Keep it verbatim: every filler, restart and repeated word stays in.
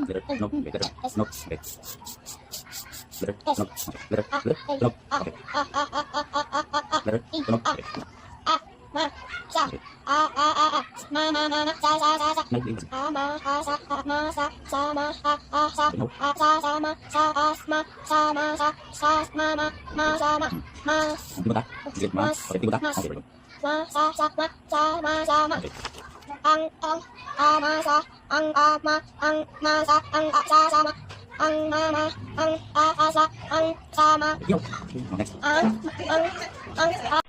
Letter, no, letter, no, letter. Letter, no, letter, letter, no, okay. Letter, no, okay. Di ba ta? Di ba ta? Okay, di ba? Ang, ang, ama, sa, ang, ama, ang, ma, sa, ang, a, sa, sama, ang, mama, ang, a, a, sa, ang, sama, Yo. Next. Ang, ang, ang, a,